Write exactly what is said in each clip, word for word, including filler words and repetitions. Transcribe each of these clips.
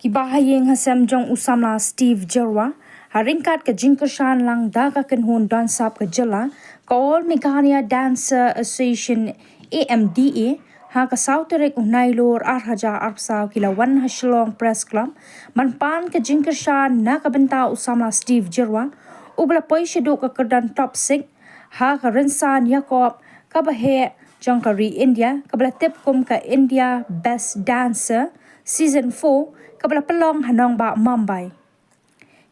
Ba ha ïing ha sem jong u samla Steve Jyrwa, ha ryngkat ka jingkyrshan lang da ka kynhun donsap ka jylla, ka All Meghalaya Dancer Association, A M D A, ha ka saw tarik u Nailur ar hajar arphew saw ki la wan ha Shillong Press Club ban pan ka jingkyrshan na ka bynta u samla Steve Jyrwa, u ba la poi shaduh ka kyrdan top six ha ka rynsan ïakob kaba heh jong ka ri India, kaba la tip kum ka India Best Dancer Season four, kaba la pynlong ha nongbah Mumbai.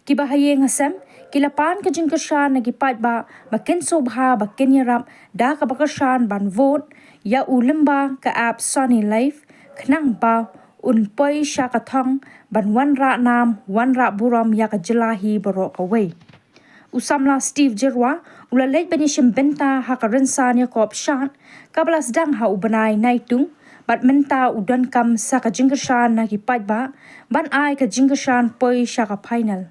Kiba ha ïing ha sem ki la pan ka jingkyrshan na ki paidbah ba kin sngewbha ba kin ïarap da kaba kyrshan ban vote ïa u lyngba ka app Sony Live, khnang ba un poi sha ka thong ban wanrah nam wanrah burom ïa ka jylla hi baroh kawei. U samla Steve Jyrwa u la leit ban ïashim bynta ha ka rynsan ïakob shad kaba la sdang ha u bnai Naitung, bad mynta u donkam sa ka jingkyrshan na ki paidbah ban ai ka jingkyrshan poi sha ka final.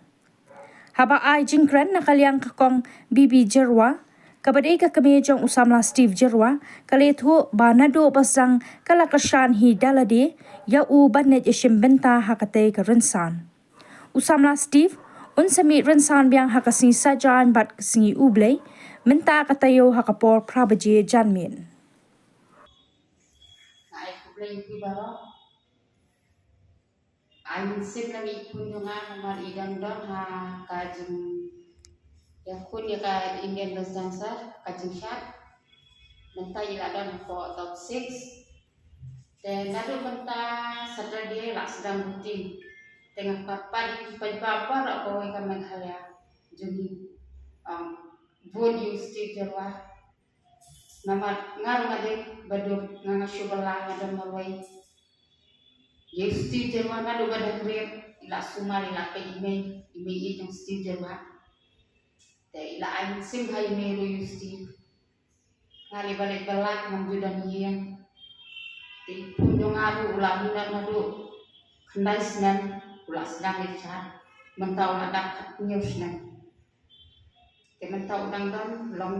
Haba ai jingkren na ka liang ka Kong B B Jyrwa, kaba dei ka kmie jong u samla Steve Jyrwa, ka la ïathuh ba naduh ba sdang ka la kyrshan hi da lade ïa u ban leit ïashim bynta ha katei ka rynsan. U samla Steve un sa mih rynsan biang ha ka sngi Saitjaiñ bad ka sngi U Blei, mynta ka taïew ha ka por phra baje janmiet. Ai khublei ïa phi baroh. Ai mynsiem na i khun jong nga namar i dang don ha ka jingïakhun ïa ka Indian Best Dancer, ka jingshad. Mynta i la don hapoh top six. Te naduh mynta Saturday la sdang voting. Te nga kyrpad ïa ki paidbah baroh kawei ka Meghalaya jong ngi, um, vote ïa u Steve Jyrwa. Namar nga ruh nga dei ba duk, nga, nga shu bylla, nga don marwei. Ïa u Steve Jyrwa naduh ba dang rit i la sumar, i la peit i mei, i mei i jong Steve Jyrwa. Te i la ai mynsiem ha i mei ruh ïa u Steve. Nga lei ba leit bylla, ngam ju don ïing. Te i khun jong nga ruh u la minot naduh khyndai snem, u la sdang leit shad. Mynta u la dap khathynñiew snem. Te mynta u dang don long,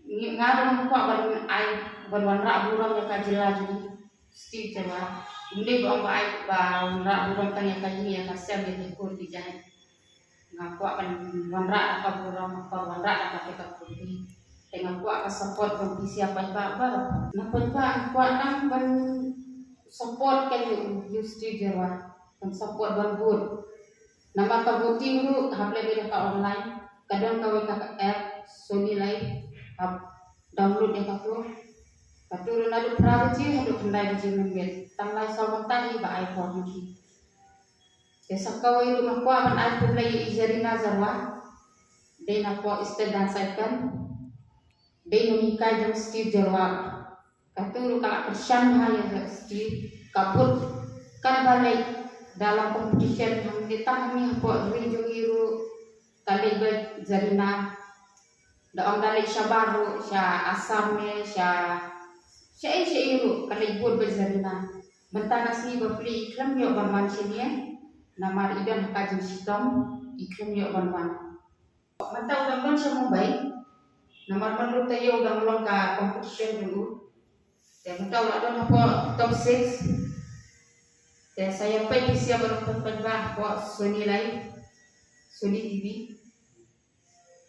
ngi, nga ruh nga kwah ban ai, ban wanrah burom ïa ka jylla jong ngi. Steve Jyrwa, ym dei ba ong ba ai, ba wanrah burom tang ïa ka ïing, ïa ka sem, ïa ki kur ki jait. Nga kwah ban wanrah da ka burom, nga kwah wanrah da kata ka kyrti. Te nga kwah ka support jong phi sha paidbah baroh. Na paidbah nga kwah tang ban support ka ïa u Steve Jyrwa, ban support ban vote. Namar ka voting ruh hap leh beit da ka online, ka don kawei ka app Sony Live, hap download ïa kato. Kato ruh naduh phra baje haduh khyndai baje mynmiet, tang lai saw mynta hi ba ai por ma ki. Te sa kawei ruh nga kwah ban ai khublei ïa i Zarina Jyrwa, dei na poh Eastern Dance Icon, dei nonghikai jong Steve Jyrwa. Kato ruh ka la kyrshan bha ïa ka Steve, ka bud kan ba leit da long competition hangne, tang hangne hapoh ri jong ngi ruh ka leit beit Zarina. Da ong da leit shabar ruh, sha Assam ne, sha, shaei shaei ruh ka leit bud beit Zarina. Mynta ka sngi bapli i khlem ïoh ban wan shane, namar i don ha ka jingshitom, i khlem ïoh ban wan. Mynta u dang don sha Mumbai, namar mynta u taïew u dang long ka competition jong u. Te mynta u la don hapoh top six. Te sa ïa peit phi sha baroh, peit, peit ba hapoh Sony Live, Sony T V.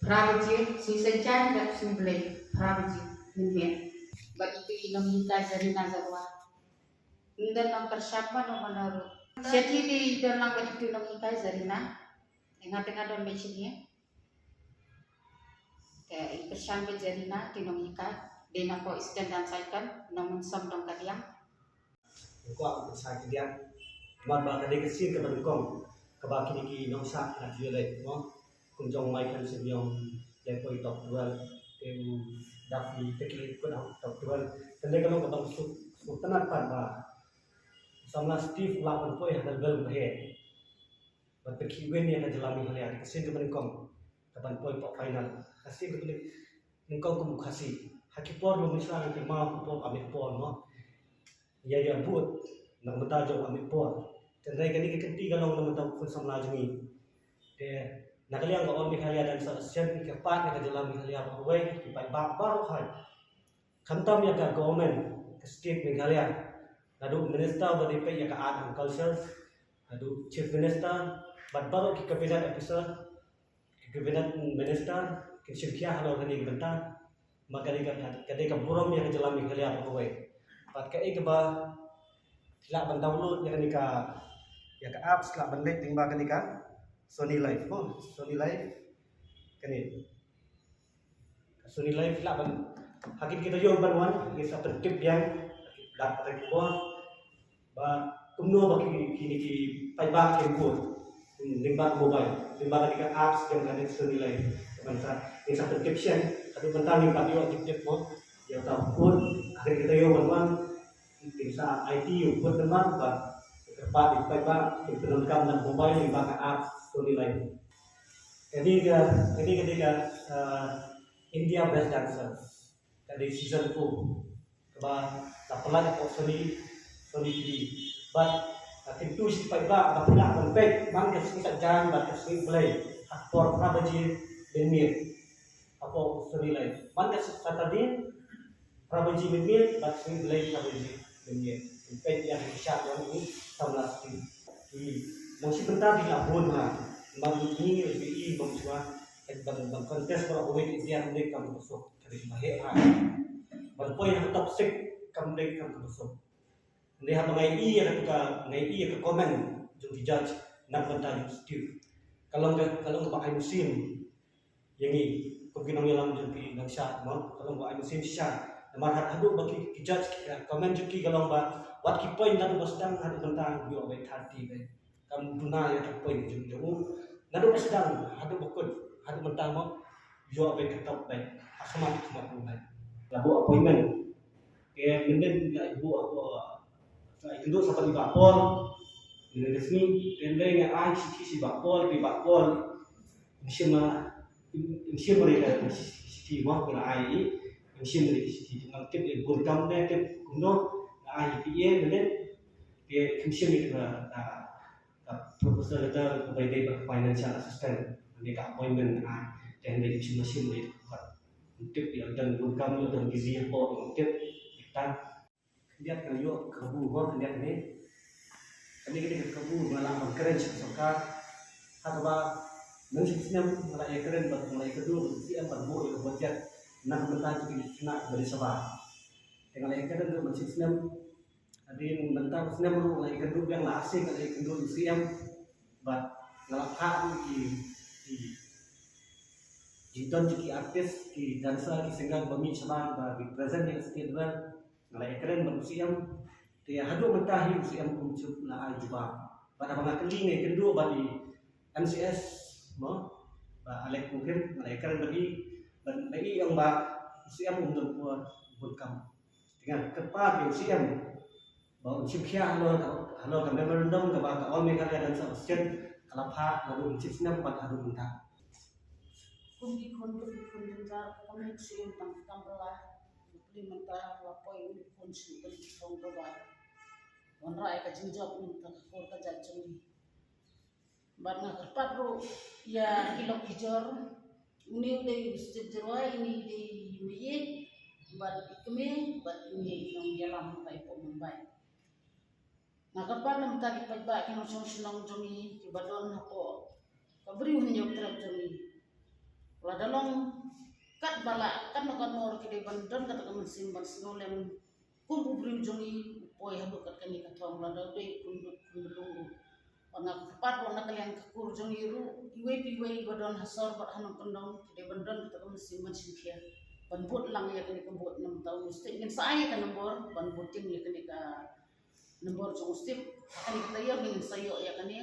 Phra baje, sngi Saitjaiñ bad sngi Blei, phra baje mynmiet. Bad itu i nonghikai Zarina Jyrwa. Ym don nongkyrshan mano mano ruh. Shatei te i don lang bad itu nonghikai Zarina. Nga te nga don beit shane. Te i kyrshan beit Zarina, te nonghikai, dei na poh Eastern Dance Icon, Nongmynsong Dongkadiang. Nga kwah ban pynsngew kadiang. Namar ba ka dei ka sien kaba nyngkong kaba kine ki nongshad ki la ju leit, mo. Kum jong Michael Symbiong, leit poi top twelve, te u Daffy Teklit kut ha top twelve. Te dei ka long kaba suk, suk tynat pat ba u samla Steve u lah ban poi ha ka level ba heh. Ban pynkhih win ïa ka jylla Meghalaya, ka sien kaba nyngkong kaban poi hapoh final. Ka sien kaba nyngkong kum u Khasi. Ha ki por ba mynshwa ki maw, ki por Amit Paul, mo. Ïa, ïa bud na ka bynta jong Amit Paul. Te hynrei kane ka kynti ka long na ka bynta u khun samla jong ngi. Te na ka liang ka All Meghalaya Dancer Association, ki kyrpad ïa ka jylla Meghalaya baroh kawei, ki paidbah baroh kawei. Khamtam ïa ka government ka state Meghalaya, naduh minister ba dei peit ïa ka art and culture, Haduh Chief Minister bad baroh ki cabinet officer, ki cabinet minister, kin shim khia halor kane ka bynta. Ma kane ka, ka dei ka burom ïa ka jylla Meghalaya baroh kawei. Bad kaei kaba ki lah ban download ïa kane ka, ïa ka apps, ki lah ban leit lyngba kane ka Sony Live, oh, Sony Live. Kane Sony Live lah ban, ha kine ki taïew ban wan, ngin sa pyntip biang, da kata ki bor ba kumno ba ki, kine ki paidbah kin bud lyngba mobile, lyngba kane ka apps jong kane Sony Live. Ban sa, ngin sa pyntip shen, haduh mynta ngim pat ïoh tip tip mo ïa uta u code. Ha kine ki taïew ban wan, ngin sa ai ïa u code namar ba kyrpad ïa ki paidbah kin pyndonkam na mobile lyngba ka apps Sony Live. Kane ka, kane ka dei ka, uh, India Best Dancers, ka dei season four, kaba la pynlait hapoh Sony, Sony T V. Bad, uh, kyntu sha ki paidbah ba phi lah ban peit man ka sngi Saitjaiñ bad ka sngi U Blei ha ka por phra baje mynmiet hapoh Sony Live. Man ka sngi Saturday phra baje mynmiet bad sngi U Blei phra baje mynmiet. Peit ïa ki shad jong u samla Steve. Ki nongshim bynta ki la bun ha. Bad ngi ngi i bad shuwa ban, ban contest ba la bun i dia ne kam ka suk. Ka dei ba heh ha. Ban poi ha top six kam dei kam ka suk. Dei haba ngi i ïa ka, ngi i ïa ka comment jong ki judge na ka bynta jong Steve. Ka long ka, ka long ba ai mynsiem ïa ngi kum ki nongïalam jong ki nongshad, mo, ka long ba ai mynsiem shisha. Namar had haduh ba ki, ki judge ki, comment jong ki ka long ba wat ki point naduh ba sdang haduh mynta ïoh beit thirty beit. Kam duna ïa ki point jong, jong u. Naduh ba sdang haduh ba kut haduh mynta, mo, ïoh beit ka top beit ha khmat khmat u beit. La buh appointment. Ke mynnin la buh, buh, la ïakynduh sa bad i Bah Paul. Mynnin ka sngi, te lei nga ai shithi sha i Bah Paul, i Bah Paul. Ngim shym, ngim shym re ka shithi, mo, nga ai i. Ngim shym re ka shithi. Ngam tip ïa bun kam ne tip kumno, nga ai i P A mynnin. Te ngim shym re ka, ka, ka proposal letter kaba ïadei bad ka financial assistance. Mynnin ka appointment nga ai. Te hynrei ngim shym, ngim shym re ka. Ngam tip ïa don bun kam, ïa don busy hapoh, ngam tip. Ïa ka Khyndiat ka ïoh ka kabu bor khyndiat ne. Kane ka dei ka kabu nga lah ban kren sha ka sorkar. Ha kaba nang shi snem nga la ïakren bad nga la ïakynduh bad u C M ban buh ïa ka budget na ka bynta jong ki khynnah ka Bariasaba. Te nga la ïakren ruh ban shi snem. Hadien mynta u snem ruh nga la ïakynduh biang, la ar sngi nga la ïakynduh u C M. Bad nga la phah ruh ki, ki, ki don ki artist, ki dancer, ki singer ba mih shabar ba ki present ïa ka state level. Nga la ïakren bad u C M. Te haduh mynta hi u C M um shym la ai jubab. Bad haba nga kylli, nga ïakynduh bad i M C S, mo, Bah Alex Mukrim, nga la ïakren bad i, bad i ong ba u C M um don por, um bun kam. Te nga kyrpad ïa u C M ba un shim khia halor ka, halor ka memorandum kaba ka All Meghalaya Dancers Association ka la phah naduh shi snem bad haduh mynta. Kum ki khun, kum ki khun jynjar, kum ki khun tang kam la, kum mynta la poi kum ki khun shu kum ki khun kaba wanrah ïa ka jingjop mynta ka kur ka jait jong ngi. Bad nga kyrpad ruh ïa ki lok ki jor, une u dei u Steve Jyrwa, ine i dei i Meiek, bad i kmie, bad ine i nongïalam ba i pok Mumbai. Nga kyrpad na bynta ki paidbah, ki nongshong shnong jong ngi kiba don hapoh ka Bri u Hynñiewtrep jong ngi. Lada long katba lah, katno katno ruh ki dei ban don kata ka mynsiem ban sngewlem kum u briew jong ngi u poi haduh kat kane ka thong, lada u dei khun dud khun bdung ruh. Bad nga kyrpad ruh na ka liang ka kur jong ngi ruh, iwei pa iwei ba don ha sor bad ha nongkyndong, ki dei ban don kata ka mynsiem ban shim khia ban bud lang ïa kane ka bud. Na bynta u Steve ngin sa ai ïa ka nombor ban bud ïa kane ka nombor jong u Steve. Ha kane ka taïew ngin sa ïoh ïa kane.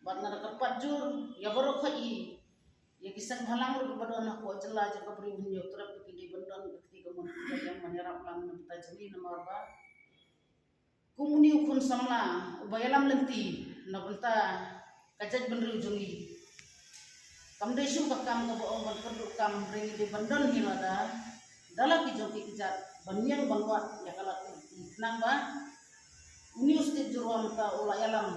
Bad nga da kyrpad jur ïa baroh khoit, ïa ki seng bhalang ruh kiba don hapoh jylla jong ka Bri u Hynñiewtrep, ki dei ban don ka kti kamon ka kti ban ïarap lang na bynta jong ngi, namar ba kum une u khun samla uba ïalam lynti na bynta ka jaitbynriew jong ngi. Kam dei shuh ka kam kaba ong ban kyrduh kam, hynrei ngi dei ban don hi lada da la ki jong ki kjat ban ïeng ban wad ïa ka lad ka lynti, khnang ba une u Steve Jyrwa mynta u la ïalam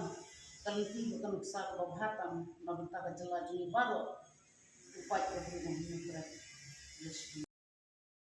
ka lynti bad ka nuksa kaba bha tam na bynta ka jylla jong ngi baroh. U paid ka Bri u Hynñiewtrep.